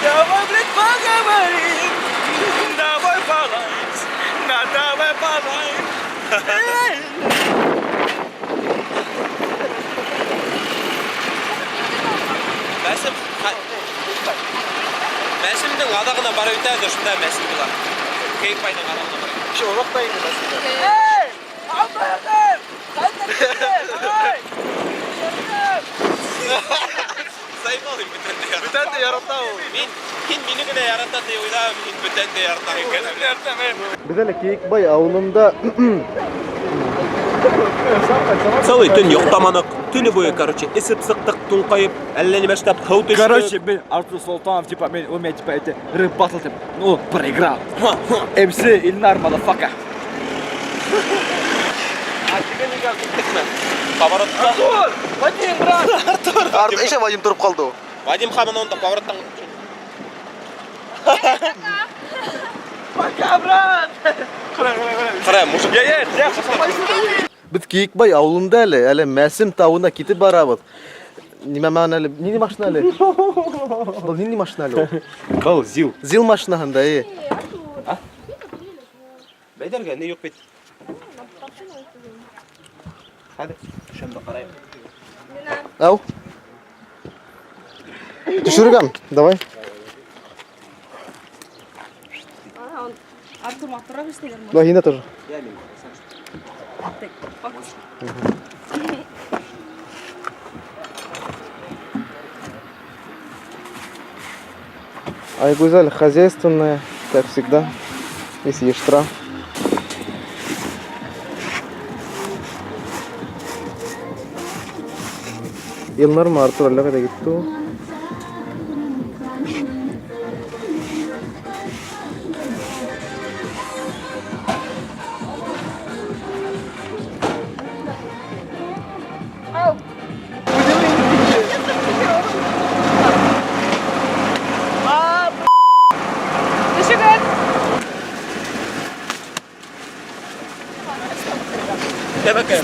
Давай, блядь, поговорим. Давай полаем. На, давай полаем. Мәсем Мәсемдең аҙағына барып етәбеҙ, шунда Мәсем була. Кейекбайҙың аҙағына барып. Кеше урак та инде Мәсемдә. Эй! Алмайым! Ай! Заебал инде бүтәнде ярата. Бүтәнде ярата ул. Мин һин мине генә ярата тип уйлайым, һин бүтәнде ярата икән. Беҙ әле Кейекбай ауылында. Целый төн йоҡламаныҡ. Төнө буйы, короче, эсеп сыҡтыҡ, туңҡайып, әллә нимә эшләп, һыу төштө. Короче, мин Артур Султанов, типа, мин, у меня, типа, эти рэп батл, типа, ну, проиграл. МС Ильнар, мадафака. А теге нигә киттекме? Поворотта. Артур! Вадим, брат! Артур, нишләп Вадим тороп ҡалды? Вадим һаман унда повороттан. Пока, брат! Ҡара, мужик. Я, я, я, Беҙ Кейекбай ауылында әле, әле Мәсем тауына китеп барабыҙ. Нимә менән әле? Ниндәй машина әле? Был ниндәй машина әле ул? Был ЗИЛ. ЗИЛ машинаһында, э. Бәйҙәргә ни юҡ бит. Хәҙер төшәм дә ҡарайым. Ау. Төшөргән, давай. Артур матурыраҡ эшләгән. Давай, һин дә тоже. Айгузель хозяйственная, как всегда, и съештра. Илнармы, Артур әллә ҡайҙа китте ул. Ау. Төшөгөҙ. Тәбәкәй.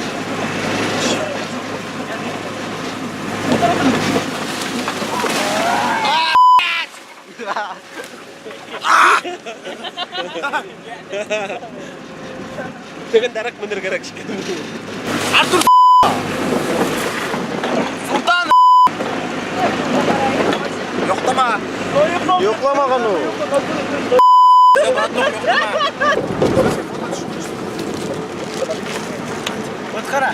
Тегендәрәк менер кәрәк шикелле. Артур Султан! Йоҡлама! Йоҡламаған ул. Браток, йоҡлама! Вот ҡара.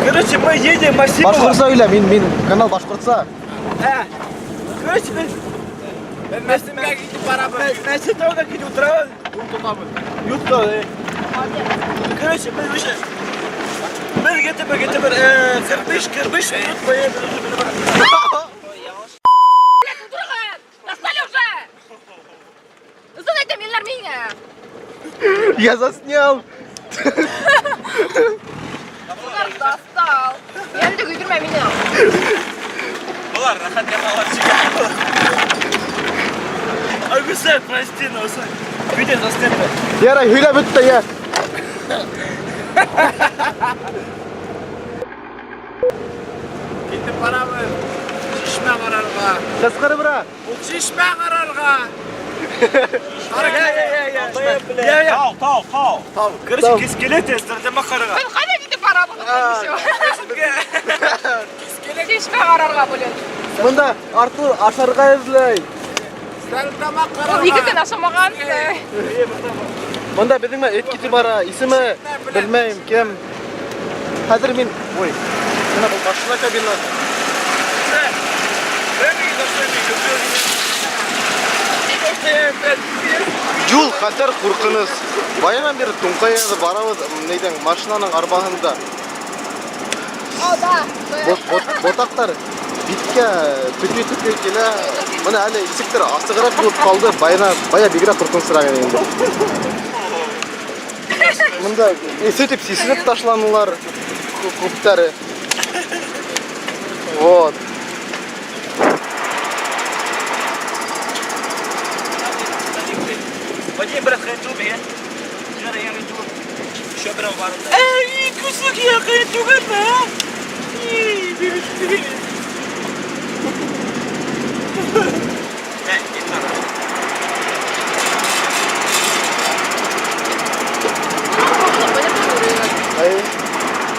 Короче, мы едем Максимова. Башҡортса һөйлә, мин канал башҡортса. Ә, короче, беҙ Мәсемгә китеп барабыҙ. Мәсем тауына китеп ултырабыҙ. Юл тотабыҙ. Юл тотабыҙ. Короче, беҙ уже беҙ где-то бер 45 минут поедем уже беҙ барабыҙ. Блядь, ултырығыҙ. Достали уже. Ысын әйтәм, Илнар миңә. Я заснял. Улар достал. Йәнде көйҙөрмә мине. Былар рәхәт яталар шикелле. Айгүзәл, прости, но видео заснято. Ярай, һөйләп бөттө, я. Китеп барабыҙ. Шишмә ҡарарға. Ҡысҡырыбыраҡ. Ул шишмә ҡарарға. Я, я, я. Тау, тау, тау. Тау. Короче, кискелет Стәрлетамаҡ ҡарарға. Беҙ ҡайҙа китеп барабыҙ? Шишмә ҡарарға, блин. Бында Артур ашарға эҙләй. Стәрлетамаҡ Ул ике көн ашамаған. Бында беҙҙең менән эт китеп бара. Исеме белмәйем кем. Хәҙер мин, ой, бына был машина кабинасы. Юл хәтәр ҡурҡыныс. Баянан бире туңҡайҙы барабыҙ, нейҙән машинаның арбаһында. О, да. Ботаҡтар биткә төкөй-төкөй килә. Бына әле нисектер асығыраҡ булып ҡалды. Бая бигерәк ҡурҡынысыраҡ ине инде. Бында итеп сисенеп ташланылар күптәре. Вот. Вадим, брат, хәйен түгелме, йә? Ярай, яҡын түгел. Еще берәү бар унда. Эй, күсек яҡын түгелме, а? Ей, бибис, бибис.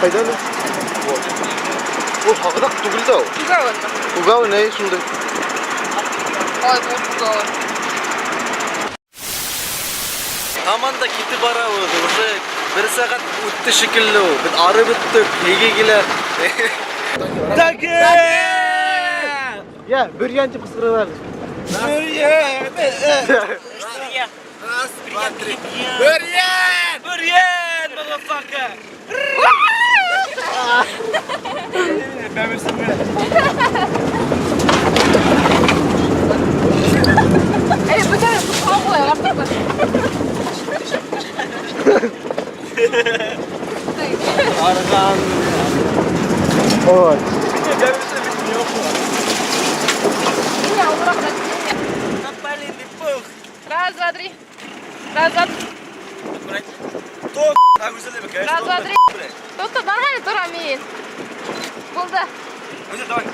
Ҡайҙа әле? Вот. Ул һағыҙаҡ түгел дә ул. Күгәүен. Күгәүен, әй, шундай. Ай, был күгәүен. Һаман да китеп барабыҙ. Уже бер сәғәт үтте шикелле ул. Беҙ арып бөттөк, һейге килә. Тагир! Йә, бөрйән тип ҡысҡырҙылар. Бөрйән! Раз, два, три. Бөрйән! Бөрйән, motherfucker! Бәмерсен. Әй, бөтә ҡуй, артыҡ. Арыған. Ой. Бәмерсен. Не, ауыраҡ. Тополиный пух. Раз, два, три. Раз, два, три. То, конечно. Раз, два, три. Тут нормально торам мин. Булды. Гүзәл, давай.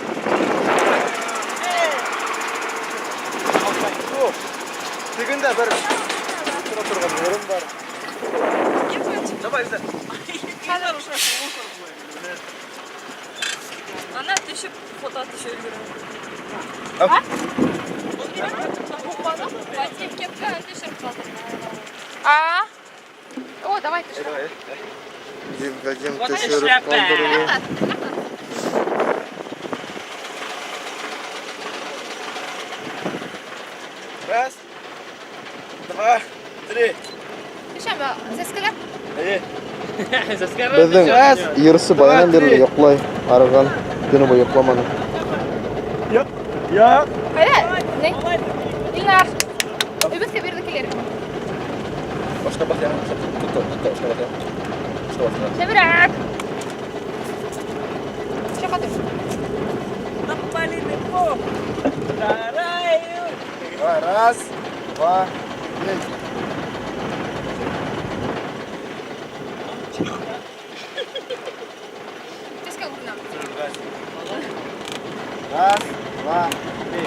Тегендә бер тора торған урын бар. Давай, Гүзәл. Ана төшөп фото төшөрөп өлгөрәм. Кепканы төшөрөп ҡалдым. А? О, давай төшөр. Кем төшөрөп ҡалдырыу. Раз, два, три. Төшәм, сәскәләр. Әйе. Беҙҙең йырсы баянан бирле йоҡлай, арыған, төнө буйы йоҡламаны. Юҡ. Юҡ. Ҡайҙа? Ни? Илнар. Өбеҙгә бирҙе килер. Башҡа баҫ, тот, тот, башҡа баҫ. Башҡа баҫ. Шәберәк. Шаҡа төш. Тополиный пух. Давай, раз, два, три. Сәскә күренә. Раз, два, три.